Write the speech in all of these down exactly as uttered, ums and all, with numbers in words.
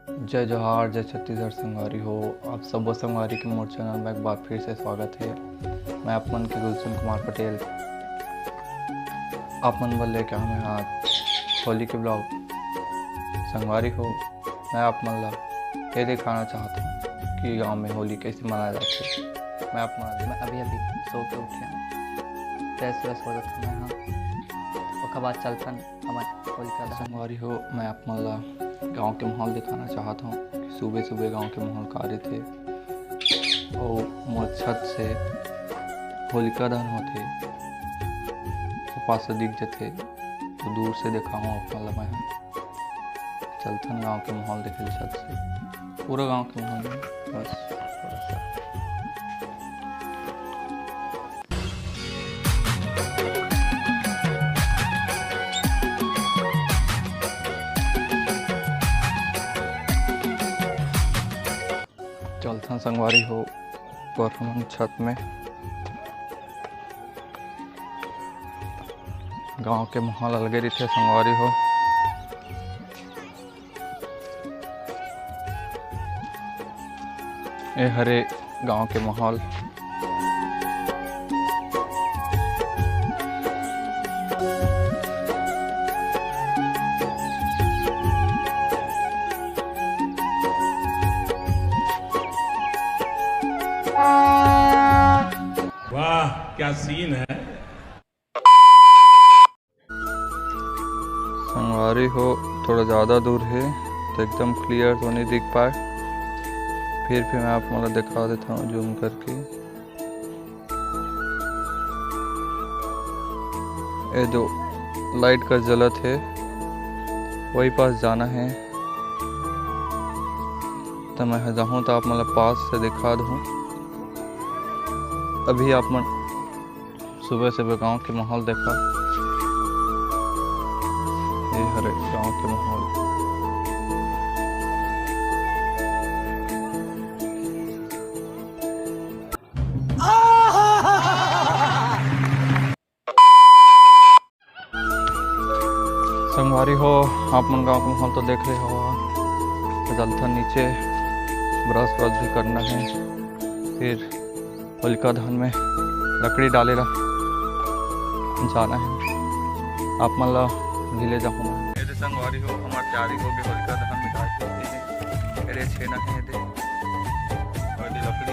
जय जोहार, जय छत्तीसगढ़ संगवारी हो। आप सबो संगवारी के मोर चैनल में एक बार फिर से स्वागत है। मैं आप मन के गुलशन कुमार पटेल। आप मन बर लेके आए हंव आज होली के vlog। संगवारी हो, मैं आप मन ला ये दिखाना चाहत हंव कि गांव में होली कैसे मनाया जाथे। मैं आप मन मैं अभी अभी सो के उठे हंव, fresh व्रेश हो जात हंव मैं ह। ओकर बाद चलथन हमन होलिका दहन। संगवारी हो, मैं आप मन ला गांव के माहौल दिखाना चाहत हंव कि सुबह सुबह गांव के माहौल का रहिथे। अउ मोर छत से होलिका दहन होथे, ओ पास से दिख जथे, तो दूर से देखाहूं आप मन ला मैं ह। चलथन गांव के माहौल देखे ले छत से, पूरा गांव के माहौल में बस थोड़ा सा। चलथन संगवारी हो, ऊपर हमन छत में। गांव के माहौल अलगे रहिथे संगवारी हो। ए हरे गांव के माहौल। वाह, क्या सीन है। संगवारी हो, थोड़ा ज़्यादा दूर है तो एकदम clear तो नहीं दिख पाए, फिर भी मैं आप मन ला दिखा देता हूँ zoom करके। ये जो light का जलत है, वही पास जाना है। तो मैं जाहूँ तो आप मन ला पास से दिखा दूँ। अभी आप मन सुबह सुबह गांव के माहौल देखा, ये हरे गांव के माहौल। संगवारी हो, आप मन गांव के माहौल तो देख रहे हो, तो चलथन नीचे, brush व्रश भी करना है, फिर होलिका दहन में लकड़ी डाले ला जाना है। आप मन ला भी ले जाहूँ मैं। ये दे संगवारी हो, हमार तैयारी हो गई होलिका दहन में जाए के। ये दे छेना है, ये दे, और ये दे लकड़ी।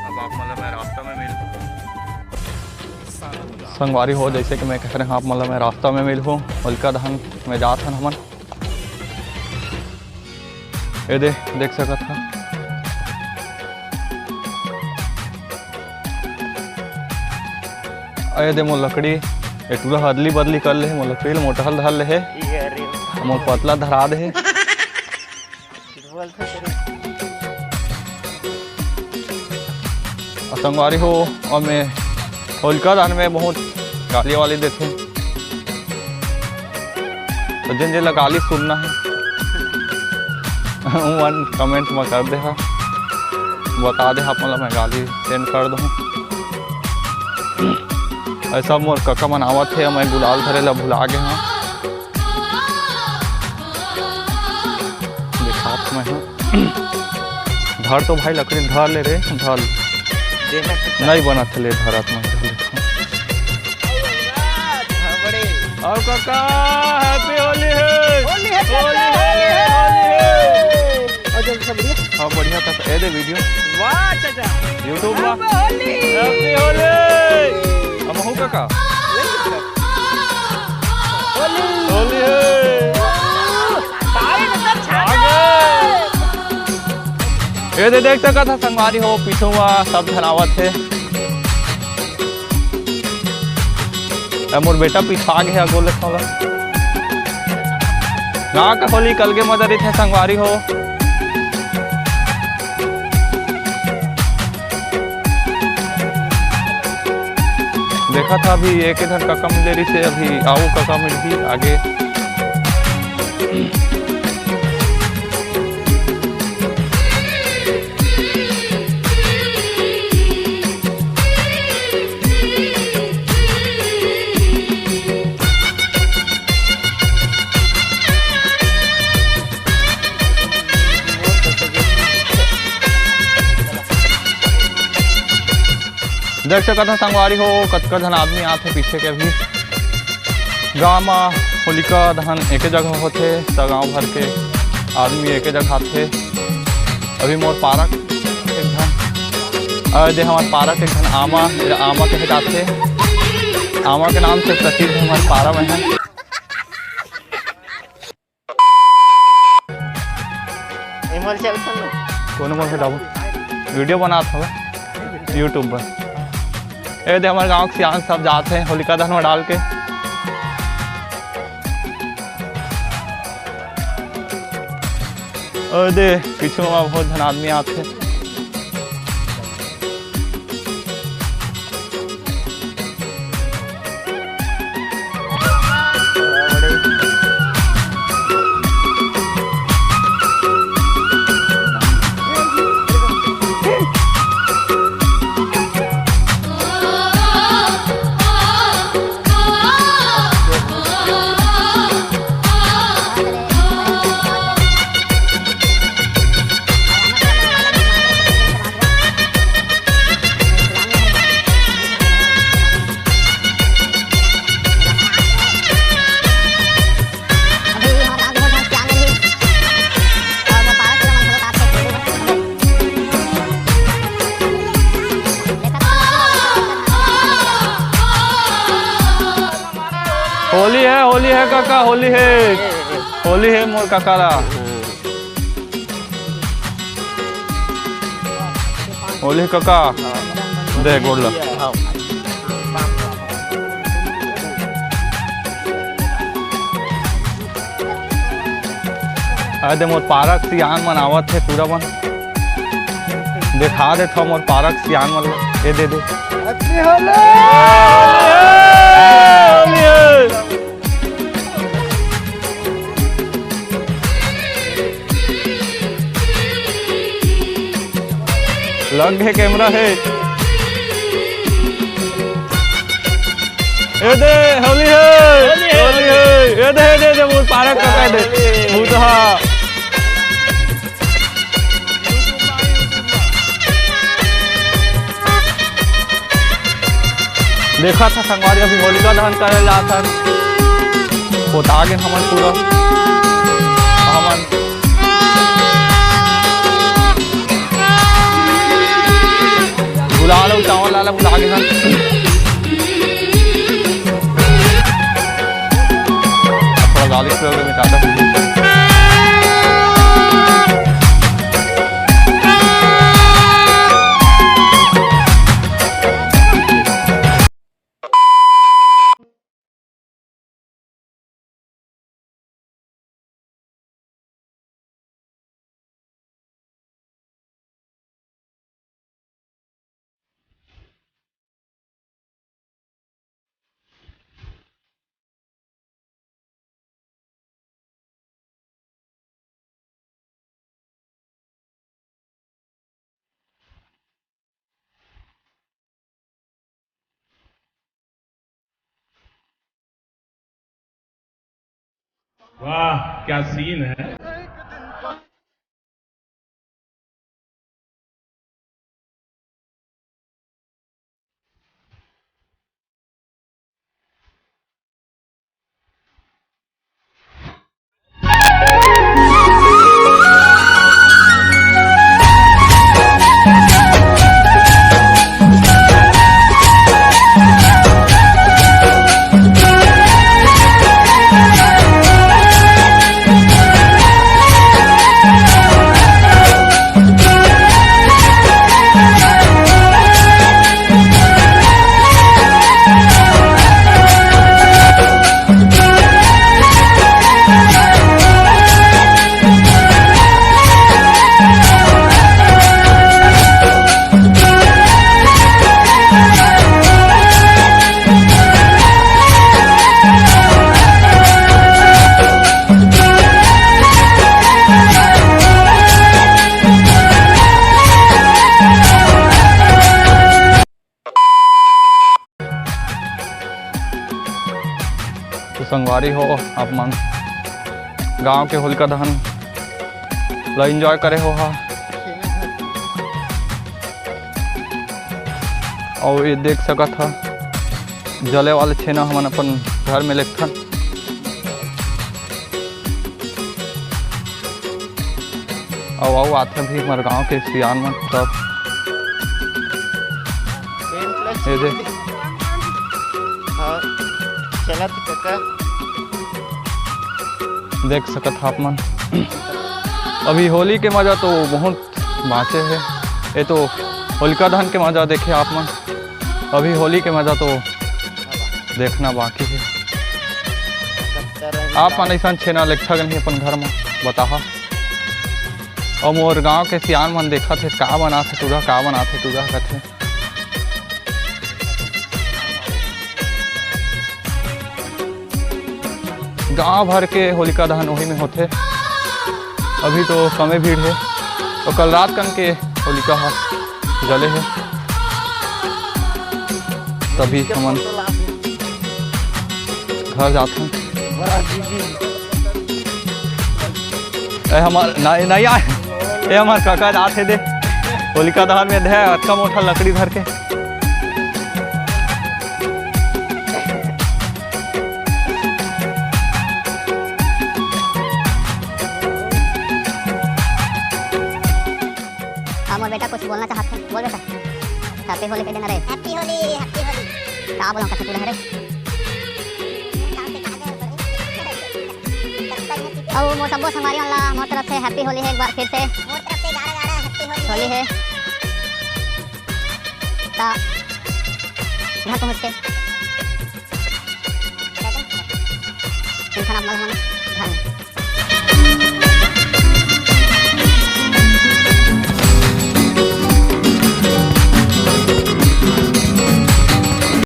अब आप मन ला मैं रास्ता में मिल संगवारी हो, जैसे कि मैं कह रहे हूँ, आप मन ला मैं रास्ता में मिलहूँ। होलिका दहन में जात हन हमन। ये दे, देख सकत ह। अरे दे, मोर लकड़ी, ये टूरा ह अदली बदली कर ले हे, मोर लकड़ी ल मोटहल धर ले हे, ये अरे। मोर पतला धरा दे हे। बोलथे तेरे। अउ संगवारी हो, अउ मैं होलिका दहन में बहुत गाली वाली देथे, तो जिन जिन ला गाली सुनना है, उमन comment में कर दे हा, बता दे हा, आप मन ला मैं गाली send कर दूँ। ऐसा मोर कका मन आवत हे, मैं गुलाल धरे ला भुला गे हाँ। दिखात मैं हूँ। धर तो भाई, लकड़ी धर ले रे, धर। देना कितना? नहीं बनत ले, धरत मैं, धर ले। हाँ, बड़े। अउ काका, happy होली है। होली है, होली काका, है, होली है। होली है। अउ जल्दी से बढ़िया। हाँ, बढ़िया काका, ए दे video। वाह, चाचा। YouTube में। Happy होली। Happy होली। अब हूँ काका। होली। होली है। आगे। ये दे देख सकत ह संगवारी हो, पीछू म सब झन आवत हे। ए, मोर बेटा पीछा गे हे, गोल देखा ला। गाँव के होली अलगे मजा रहिथे संगवारी हो। देखत ह अभी एक इधर कका मिले रहिसे, अभी आऊ कका मिलही आगे। देख सकत हव संगवारी हो, कतका झन आदमी आथे पीछे के। अभी गांव म होलिका दहन एके जगह होथे, त गांव भर के आदमी एके जगह आथे। अभी मोर पारा एक झन, अ, दे हमर पारा के एक झन आमा, एला आमा कहे जाथे। आमा के नाम से प्रसिद्ध हमर पारा में है। ए मोर चल सुन। कोनो मोर से डाबो। वीडियो बनात हवे YouTube पर। ए दे, हमर गांव के सियान सब जात हे होलिका दहन में डाल के। ओ दे, पीछू में बहुत झन आदमी आथे। होली है, होली है काका, होली है, होली है मोर काका ला। होली काका, दे गोड़ ला। अरे दे, मोर पारा के सियान मन आवत हे पूरा मन। देखा देथव मोर पारा के सियान मन ला। ये दे दे। होली है, होली है। लग हे कैमरा हे। ए दे, होली हे, होली हे। होली हे। ए दे, ए दे, ए दे, मोर पारा काका दे। होली हे। भूतहा। देखत हव संगवारी, अभी होलिका दहन करे ला आथन। पोता गेन हमन पूरा। हमन गुलाल अउ चावल लाला भुला गेन। थोड़ा garlic flavor में ज्यादा। वाह, क्या सीन है। तो संगवारी हो, आप मन गांव के होलिका दहन ला enjoy करे हो हा। अउ ये देख सकत ह, जले वाले छेना हमन अपन घर में लेगथन। अउ, अउ आथे भी हमर गांव के सियान मन सब। ये दे। हाँ, चलत हे कका। देख सकत ह आप मन, अभी होली के मजा तो बहुत बाँचे हे। ये तो होलिका दहन के मजा देखे आप मन, अभी होली के मजा तो देखना बाकी हे। आप मन अइसन छेना लेगथा के नहीं अपन घर में, बताहा। अउ मोर गांव के सियान मन देखत हे, "का बनात हे टूरा, का बनात हे टूरा," कथे। गांव भर के होलिका दहन वही में होथे। अभी तो कमे भीड़ हे, तो कल रात कन के होलिका ह जले हे, तभी हमन घर जाथन। ए, हमर नहीं, नहीं आए। ए, हमर काका जात हे दे, होलिका दहन में दे, अतका मोटा लकड़ी धर के। हाँ, मोर बेटा कुछ बोलना चाहत हे, बोल बेटा। Happy होली कह देना रे। Happy Holi, happy Holi. का बोलना चाहत हे रे? अउ मोर सब्बो संगवारी मन ला मोर तरफ से happy होली हे एक बार फिर से। मोर तरफ से गाड़ा गाड़ा happy होली। होली हे। ता घर पहुँच के मिलथन आप मन घर में।